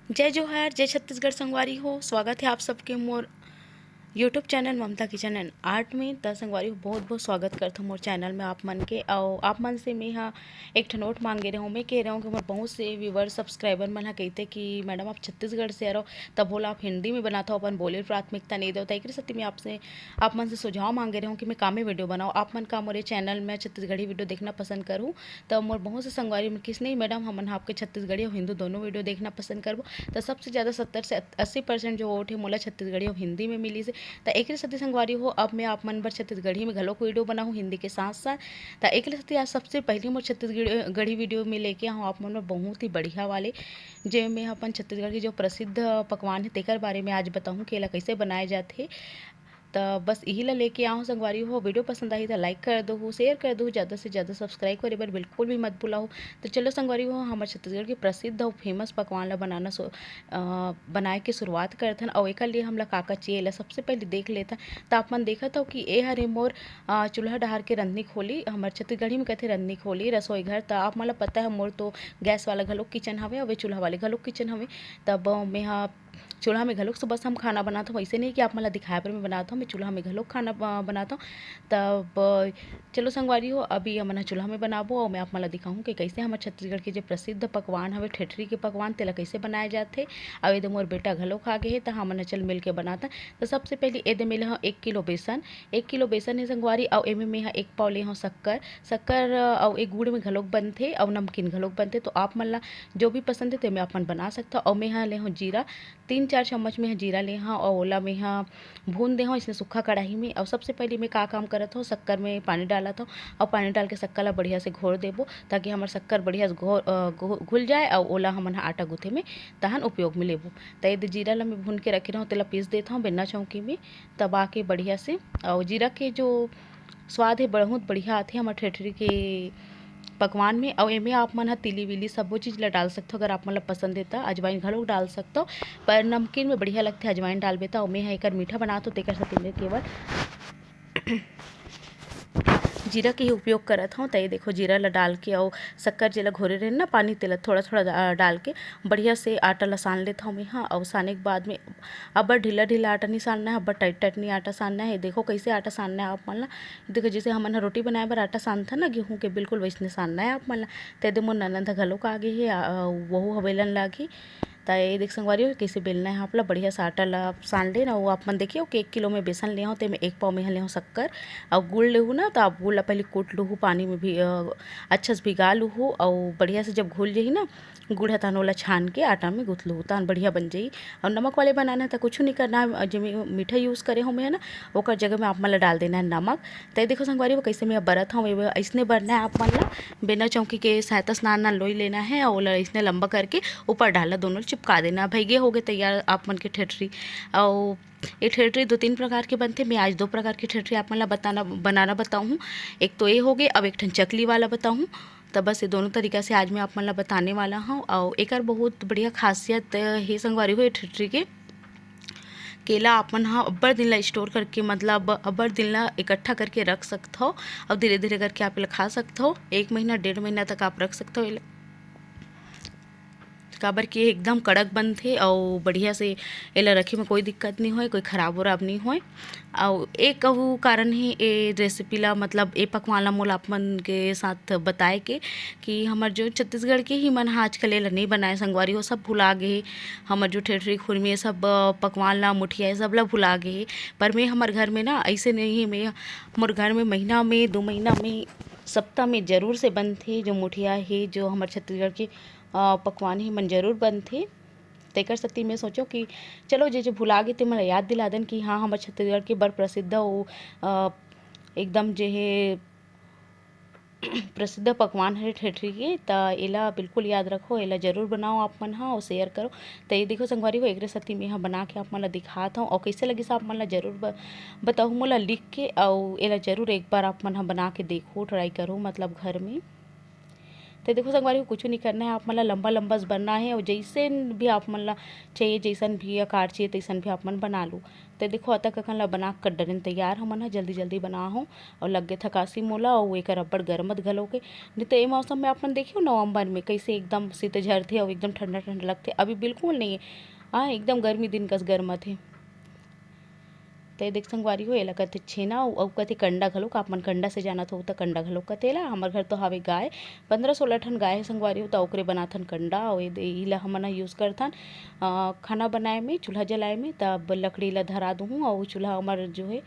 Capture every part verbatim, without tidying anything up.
जय जोहार, जय छत्तीसगढ़ संगवारी हो। स्वागत है आप सबके मोर YouTube channel Mamta kitchen and art में। त संगवारी हो, बहुत बहुत स्वागत करथों मोर चैनल में आप मन के। अउ आप मन से मैं हा एक ठन नोट मांगे रहूँ। मैं कह रहूँ कि मोर बहुत से व्यूवर सब्सक्राइबर मन हा कहते कि मैडम, आप छत्तीसगढ़ से हरव, तब बोला आप हिंदी में बनाथव, अपन बोले ल प्राथमिकता नहीं देव। त एकरे सेती मैं आपसे, आप मन से सुझाव मांगे रहूँ कि मैं कामे वीडियो बनाऊँ। आप मन का मोरे चैनल में छत्तीसगढ़ी वीडियो देखना पसंद करू? त मोर बहुत से संगवारी मन किस नहीं मैडम, हमन ह आपके छत्तीसगढ़ी अउ हिंदी दोनों वीडियो देखना पसंद करबो। त सबसे ज़्यादा सत्तर से अस्सी परसेंट जो वोट है मोला छत्तीसगढ़ी अउ हिंदी में मिलिस हे। त एकरे सेती संगवारी हो, अब मैं आप मन बर छत्तीसगढ़ी में घलोक वीडियो बनाहूँ हिंदी के साथ साथ। त एकरे सेती आज सबसे पहली मोर छत्तीसगढ़ी वीडियो में लेके आहूँ आप मन बर बहुत ही बढ़िया वाले, जे मैं अपन छत्तीसगढ़ के जो प्रसिद्ध पकवान है तेकर बारे में आज बताहूँ कि एला कैसे बनाए जाथे। त बस इही ला लेके आहूँ संगवारी हो। वीडियो पसंद आही त लाइक कर दो, शेयर कर दो, ज़्यादा से ज़्यादा सब्सक्राइब करे बर बिल्कुल भी मत भुलाओ। त चलो संगवारी हो, हमर छत्तीसगढ़ के प्रसिद्ध अउ फेमस पकवान ला बनाना सो-, अ, बनाए के शुरुआत करथन। अउ एकर लिए हमला का का चाहिए, एला सबसे पहले देख लेथन। त आप मन देखत हव कि ए हरे मोर, अ, चूल्हा डहार के रंधनी खोली, हमर छत्तीसगढ़ी में कहथे रंधनी खोली, रसोई घर। त आप मन ला पता है मोर तो गैस वाला घलोक किचन हवे, अउ ए चूल्हा वाले घलोक किचन हवे। तब मैं हा चूल्हा में घलोक सुबह शाम खाना बनात हूँ। ऐसे नहीं कि आप मन ला दिखाए बर मैं बनात हूँ, मैं चूल्हा में घलोक खाना ब-, बनात हूँ। तब चलो संगवारी हो, अभी हमन ह चूल्हा में बनाबो अउ मैं आप मन ला दिखाहूँ कि कैसे हमर छत्तीसगढ़ के जो प्रसिद्ध पकवान हवे ठेठरी के पकवान, तेला कैसे बनाए जाथे। अउ एदे मोर बेटा घलोक आ गे हे, त हमन ह चल मिल के बनात हन। त सबसे पहले एदे में ले हव एक किलो बेसन, एक किलो बेसन हे संगवारी, अउ एमे में ह एक पाव ले हव शक्कर, शक्कर अउ ए गुड़ में घलोक बनथे अउ नमकीन घलोक बनथे। तो आप मन ला जो भी पसंद हे तेमे आप मन बना सकथव। अउ में ह ले हव जीरा, तीन चार चम्मच में ह जीरा ले हव अउ ओला में ह भून दे हव इसने सुक्खा कढ़ाई में। अउ सबसे पहले मैं का काम करत हव, शक्कर में पानी डालत हव अउ पानी डाल के शक्कर ला बढ़िया से घोर देबो, ताकि हमर शक्कर बढ़िया से घोर, अ, घो-, घुल जाए अउ ओला हमन ह आटा गूंथे में तहन उपयोग में लेबो। त एदे जीरा ला मैं भून के रखे रहूँ, तेला पीस देत हव बेलना चौकी में दबा के बढ़िया से। अउ जीरा के जो स्वाद हे बहुत बढ़िया आथे हमर ठेठरी के पकवान में। अउ एमे आप मन ह तिली विली सबो चीज ला डाल सकथव, अगर आप मन ला पसंद हे त अजवाइन घलोक डाल सकथव, पर नमकीन में बढ़िया लगथे अजवाइन डालबे त। अउ में ह एकर मीठा बनात हव, तेकर सेती में केवल जीरा के ही उपयोग करत हव। त ये देखो, जीरा ला डाल के अउ शक्कर जेला घोरे रहे ना पानी, तेला थोड़ा थोड़ा डा-, डाल के बढ़िया से आटा ला सान लेत हव में ह। अउ साने के बाद में अब्बड़ ढीला ढीला आटा नहीं सानना है, अब्बड़ टाइट टाइट नहीं आटा सानना है। देखो कैसे आटा सानना है आप मन ला। देखो जैसे हमन ह रोटी बनाए बर आटा सानथन ना गेहूं के, बिल्कुल वैसने सानना है आप मन ला। त एदे मोर ननद ह घलोक आ गे हे, आ, आ, वहू ह बेलन लागही। त ये देख संगवारी हो, कैसे बेलना है आप ला, बढ़िया से आटा ला सान लेना। वो आप मन देखिए कि एक किलो में बेसन ले हव, तेमे एक पाव में ह ले हव शक्कर अउ गुड़ लेहू ना, त आप गुड़ ला पहले कूट लूहू, पानी में भी, अ, अच्छा से भिगा लूहू अउ बढ़िया से जब घुल जाही ना गुड़ ह, तहन ओला छान के आटा में गुथ लूहू, तहन बढ़िया बन जाही। अउ नमक वाले बनाना है त कुछ नहीं करना है, जेमे मीठा यूज़ करे हव में ह ना, ओकर जगह में आप मन ला डाल देना है नमक। त ये देखो संगवारी हो, कैसे मैं बरत हव, ये अइसने बरना है आप मन ला। बेलना चौकी के सहायता से नान नान लोई लेना है अउ ओला अइसने लंबा करके ऊपर डालना, दोनों ल चिपका देना। भइगे होगे तैयार आप मन के ठेठरी। अउ ये ठेठरी दो तीन प्रकार के बनथे, मैं आज दो प्रकार के ठेठरी आप मन ला बताना, बनाना बताहूँ। एक तो ये होगे, अब एक ठन चकली वाला बताहूँ। त बस ये दोनों तरीका से आज मैं आप मन ला बताने वाला हूँ। अउ एकर बहुत बढ़िया खासियत हे संगवारी हो, ये ठेठरी के केला आप मन ह अब्बड़ दिन ला स्टोर करके, मतलब अब्बड़ दिन ला इकट्ठा करके रख सकथव अउ धीरे-धीरे करके आप एला खा सकथव। एक महीना, डेढ़ महीना तक आप रख सकथव एला, काबर कि ये एकदम कड़क बनथे अउ बढ़िया से एला रखे में कोई दिक्कत नइ होय, कोई खराब-उराब नइ होय। अउ एक अउ कारण हे ए रेसिपी ला, मतलब ए पकवान ला मोला आप मन के साथ बताए के, कि हमर जो छत्तीसगढ़ के ही मन ह आजकल एला नइ बनाए संगवारी हो, सब भुला गे हे। हमर जो ठेठरी खुरमी, ये सब, अ, पकवान ला, मुठिया, ये सब ला भुला गे हे। पर मैं, हमर घर में ना अइसे नइ हे, मैं, मोर घर में महीना में, दो महीना में, सप्ताह में जरूर से बनथे। जो मुठिया हे, जो हमर छत्तीसगढ़ के, अ, पकवान हे, मन जरूर बनथे। तेकर सेती मैं सोचो कि चलो, जे, जे भुला गे, ते मोला याद दिला देन कि हाँ, हमर छत्तीसगढ़ के बड़ प्रसिद्ध अउ, अ, एकदम जे हे, प्रसिद्ध पकवान हरे ठेठरी के, त एला बिल्कुल याद रखो, एला जरूर बनाओ आप मन ह अउ शेयर करो। त ये देखो संगवारी हो, एकरे सेती मैं ह बना के आप मन ल दिखात हव अउ कइसे लगिस आप मन ल जरूर ब-, बताहू मोला लिख के, अउ एला जरूर एक बार आप मन ह बना के देखो, ट्राई करो, मतलब घर में। त तो देखो संगवारी हो, कुछ नहीं करना है, आप मन ला लंबा लंबा से बनना है और जैसे भी आप मन ला चाहिए, जैसन भी आकार चाहिए तैसन भी आप मन बना लो। तो देखो अतक अकन ला बना कर डरेन तैयार हमन ह, जल्दी जल्दी बना हो। और लग गे थकासी मोला, और एकर अब्बड़ गरमत घलो के। नहीं तो ये मौसम में आप मन देखियो नवंबर में कैसे एकदम शीत झरथे और एकदम ठंडा ठंडा लगथे, अभी बिल्कुल नहीं है। हाँ, एकदम गर्मी दिन कस गरमत हे। ते देख संगवारी हो, एला कथे छेना, अउ, अउ कथे कंडा घलोक। आप मन कंडा से जानत हो त कंडा घलोक कथे एला। हमर घर तो हवे गाय, पंद्रह सोलह ठन गाय हे संगवारी हो, त ओकरे बनाथन कंडा, अउ ए दे, इला हमन ह use करथन, अ, खाना बनाए में, चूल्हा जलाए में। तब लकड़ी ला धरा दूहूँ, अउ चूल्हा हमर जो हे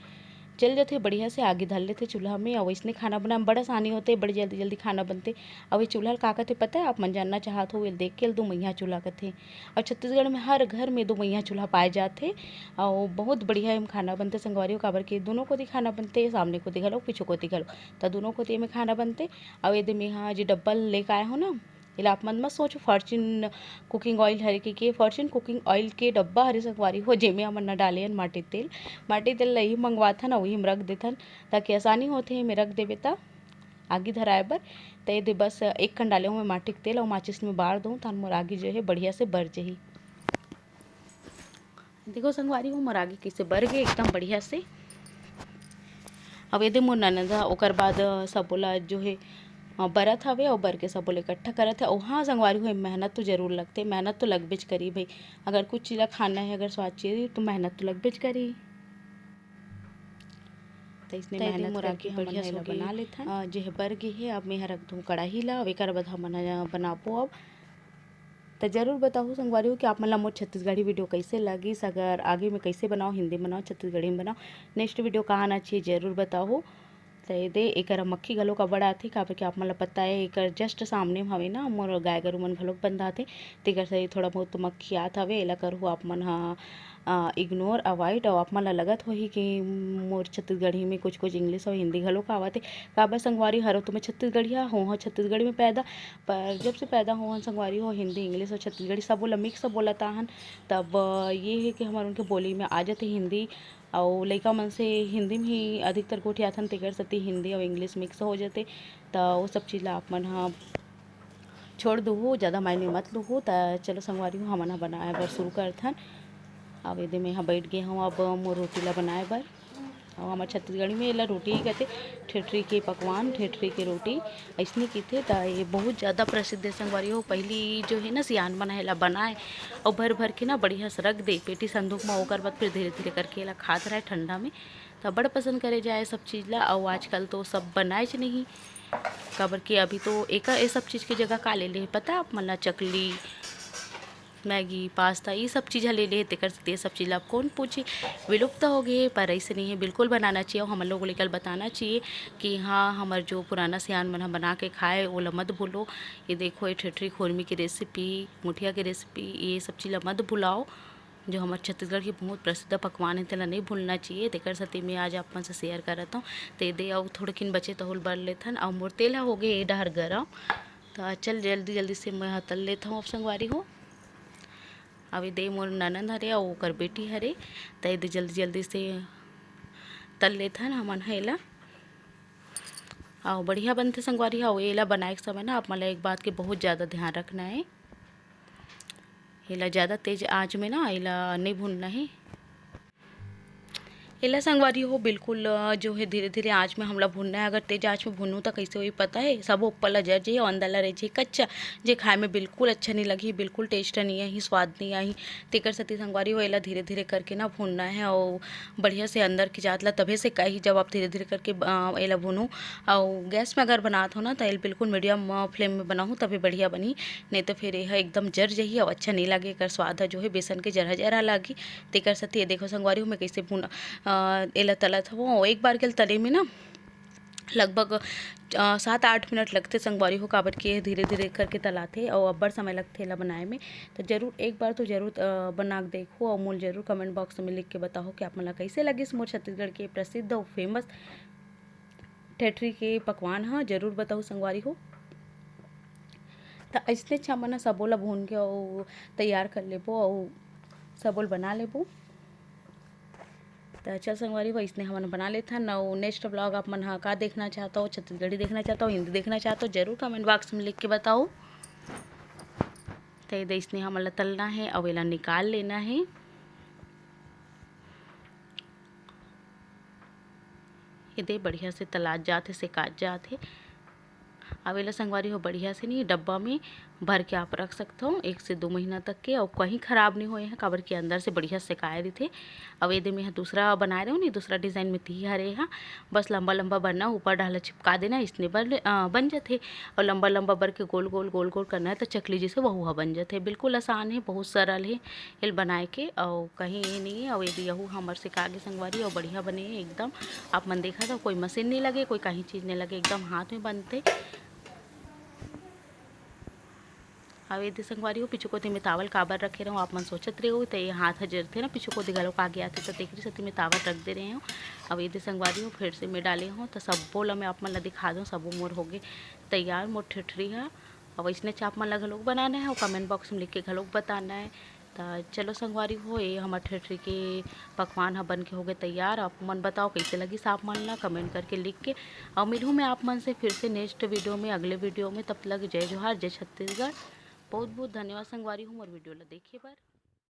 जल जथे बढ़िया से, आगी धर लेथे चूल्हा में, अउ इसने खाना बनाए में बड़ा आसानी होथे, बड़ी जल्दी जल्दी खाना बनथे। अउ ये चूल्हा ल का कथे पता है, आप मन जानना चाहत हो, एला देख के ल दो मैया चूल्हा कथे। अउ छत्तीसगढ़ में हर घर में दो मैया चूल्हा पाए जाथे। अउ बहुत बढ़िया एम खाना बनथे संगवारी हो, काबर के दूनों कोती खाना बनथे, सामने कोती घलो, पीछू कोती घलो, त दूनों कोती एमे खाना बनथे। अउ एदे मेहा जे डब्बा लेके आए हो ना, एला आप मन मत सोचो Fortune cooking oil हरे के, के Fortune cooking oil के डब्बा हरे संगवारी हो, जेमे हमन न डाले हन माटी तेल। माटी तेल ल ही मंगवाथन अउ ही म रख देथन, ताकि आसानी होथे एमे रख देबे त आगी धराए बर। त एदे बस एक कन डाले हूँ मैं माटी के तेल अउ माचिस में बार दूँ, तान मोर आगी जो है बढ़िया से बर जही। देखो संगवारी हो, मोर आगी कैसे बर गे एकदम बढ़िया से। अब एदे मोर ननद ह, ओकर बाद सबो ला जो है, अ, बरत हवे अउ बर के सबो ला इकट्ठा करत है। अउ हाँ संगवारी हो, मेहनत तो जरूर लगथे, मेहनत तो लगबेच करी भाई। अगर कुछ चीज ला खाना है, अगर स्वाद चाहिए तो मेहनत तो लगबेच करी। त इसने त एदे मेहनत मोर करके आगी हमन बढ़िया ह एला सुगे, बना लेथन। अ, जे ह बर गे हे, अब मैं ह रख दूँ कड़ाही ला, अउ एकर बाद हमन ह बनाबो अब। त जरूर बताहू संगवारी हो कि आप मन ला मोर छत्तीसगढ़ी video कैसे लगिस, अगर आगे में कैसे बनाओ, हिंदी में बनाओ, छत्तीसगढ़ी में बनाओ, next video का आना चाहिए, जरूर बताहू। त एदे एकर मक्खी घलो का बड़ा आथे, काबर कि आप मन ला पता है एकर just सामने में हवे ना, मोर गाय गरू मन घलोक बंधाथे, तेकर से थोड़ा बहुत मक्खी आत हवे, एला करहू आप मन ह, अ, ignore, avoid। अउ आप मन ला लगत होही कि मोर छत्तीसगढ़ी में कुछ कुछ English अउ हिंदी घलोक आवत हे, काबर संगवारी हरो तो मैं छत्तीसगढ़िया हों, हों छत्तीसगढ़ में पैदा, पर जब से पैदा हों हन संगवारी हो, हिंदी, English अउ छत्तीसगढ़ी सबो ला mix बोलत आहन। तब, अ, ये है कि हमर उनके बोली में आ जाथे हिंदी, अउ लइका मन से हिंदी में ही अधिकतर गोठियाथन, तेकर सेती हिंदी अउ English mix हो जाथे। त वो सब चीज ला आप मन ह छोड़ दूहू, ज़्यादा मायने मत लूहू। त चलो संगवारी हो, हमन ह बनाए बर शुरू करथन। अब एदे में ह बैठ गे हूँ अब मोर रोटी ला बनाए बर। अउ हमर छत्तीसगढ़ी में एला रोटी ही कथे, ठेठरी के पकवान, ठेठरी के रोटी अइसने कथे। त ये बहुत ज़्यादा प्रसिद्ध है संगवारी हो। पहली जो है ना सियान मन ह एला बनाए अउ भर भर के ना बढ़िया से रख दे पेटी संदूक में, ओकर बाद फिर धीरे धीरे करके एला खात रहे ठंडा में। त बड़ पसंद करे जाए सब चीज ला। अउ आजकल तो सब बनाएच नहीं, काबर कि अभी तो एकर, ए सब चीज के जगह का ले ले हे पता आप मन ला? चकली, मैगी, पास्ता, ये सब चीज ह ले ले हे, तेकर सेती ये सब चीज ला अब कौन पूछी, विलुप्त हो गए हे। पर ऐसे नहीं है, बिल्कुल बनाना चाहिए। अउ हमन लोग लेकर बताना चाहिए कि हाँ, हमर जो पुराना सियान मन ह बना के खाए, ओला मत भूलो। ये देखो, ये ठेठरी खुरमी की रेसिपी, मुठिया की रेसिपी, ये सब चीज ला मत भुलाओ। जो हमर छत्तीसगढ़ के बहुत प्रसिद्ध पकवान हे, तेला नहीं भूलना चाहिए। तेकर सेती मैं आज आप मन से शेयर करत हूँ। ते दे अउ थोड़किन बचे तहुल बर लेथन। अउ मोर तेल ह हो गे ए डहर गरम, त चल जल्दी जल्दी से मैं ह तल लेत हूँ अब संगवारी हो। अब ये दे मोर ननद हरे अउ ओकर बेटी हरे, त ये दे जल्दी जल्दी से तल लेथन हमन ह एला। अउ बढ़िया बनथे संगवारी हो। अउ एला बनाए के समय ना आप मन ला एक बात के बहुत ज़्यादा ध्यान रखना है, एला ज़्यादा तेज आँच में ना एला नहीं भूनना है। एला संगवारी हो बिल्कुल, अ, जो है धीरे-धीरे आँच में हमला भूनना है। अगर तेज आँच में भूनहू त कइसे होही पता है, सबो ऊपर ला जर जही अउ अंदर ला रह जही कच्चा, जे खाए में बिल्कुल अच्छा नहीं लगही, बिल्कुल taste नहीं आही, स्वाद नहीं आही। तेकर सेती संगवारी हो एला धीरे-धीरे करके ना भूनना है अउ बढ़िया से अंदर के जात ला तभे से काही जब आप धीरे-धीरे करके, अ, एला भूनहू। अउ गैस में अगर बनात हो ना त एला बिल्कुल medium, अ, flame में बनाहू तभे बढ़िया बनही, नहीं तो फिर यह एकदम जर जही अउ अच्छा नहीं लगे। एकर स्वाद ह जो है बेसन के जरहा जरहा लगही। तेकर सेती ये देखो संगवारी हो, मैं कइसे भून, अ, एला तलत हवं। अउ एक बार के तले में ना लगभग, अ, सात आठ मिनट लगथे संगवारी हो, काबर के धीरे-धीरे करके तलाथे अउ अब्बड़ समय लगथे एला बनाए में। त जरूर एक बार तो जरूर, अ, बना के देखो अउ मोला जरूर comment box में लिख के बताओ कि आप मन ला कइसे लगिस मोर छत्तीसगढ़ के प्रसिद्ध अउ famous ठेठरी के पकवान ह। जरूर बताओ संगवारी हो। त अइसने हमन ह सबो ला भून के अउ तैयार कर लेबो अउ सबो ल बना लेबो। त चल संगवारी हो, इसने हमन बना लेथन। अउ नेक्स्ट ब्लॉग आप मन ह का देखना चाहता हो, छत्तीसगढ़ी देखना चाहता हो, हिंदी देखना चाहता हो, जरूर कमेंट बॉक्स में लिख के बताओ। त ये दे इसने हमन ला तलना है, अउ एला निकाल लेना है। ये दे बढ़िया से तलात जात हे, सेकात जात हे। अब एला संगवारी हो बढ़िया से नहीं, डब्बा में भर के आप रख सकथो एक से दो महीना तक के, अउ कहीं खराब नहीं होए हे, काबर कि अंदर से बढ़िया सेकाए रहिथे। अब एदे में ह दूसरा बनाए रहो नहीं, दूसरा डिजाइन में ती हरे हा, बस लंबा लंबा बनना, ऊपर डाला चिपका देना, इसने बन, अ, बन जथे। और लंबा लंबा बर के गोल गोल गोल गोल करना है, तो चकली जैसे वहू हा बन जथे। बिल्कुल आसान है, बहुत सरल है एल बनाए के, और कहीं ये नहीं है। और एदे यहू हमर सेका गे संगवारी, और बढ़िया बने है एकदम। आप मन देखा था, कोई मशीन नहीं लगे, कोई कहीं चीज नहीं लगे, एकदम हाथ में बनते। अब एदे संगवारी हो, पीछू कोती में तावल काबर रखे रहूँ, आप मन सोचत रहो, तो ये हाथ ह जरथे ना, पीछू कोती घलो का आगे आथे, तो तेकरी सेती में तावल रख दे रहे हूँ। अब एदे संगवारी हो, फिर से मैं डाले हूँ, तो सब्बो ला मैं आप मन ला दिखा दूँ, सब्बो मोर होगे तैयार, मोर ठेठरी हा। अब इसने चाप मन ला घलोक बनाना है, और कमेंट बॉक्स में लिख के घलोक बताना है। त चलो संगवारी हो, ये हमर ठेठरी के पकवान ह बन के होगे तैयार। आप मन बताओ कैसे लगिस आप मन ला, कमेंट करके लिख के। और मिलहूँ मैं आप मन से फिर से नेक्स्ट वीडियो में, अगले वीडियो में। तब तक जय जोहार, जय छत्तीसगढ़। बहुत बहुत धन्यवाद संगवारी हो मोर वीडियो ला देखे बर।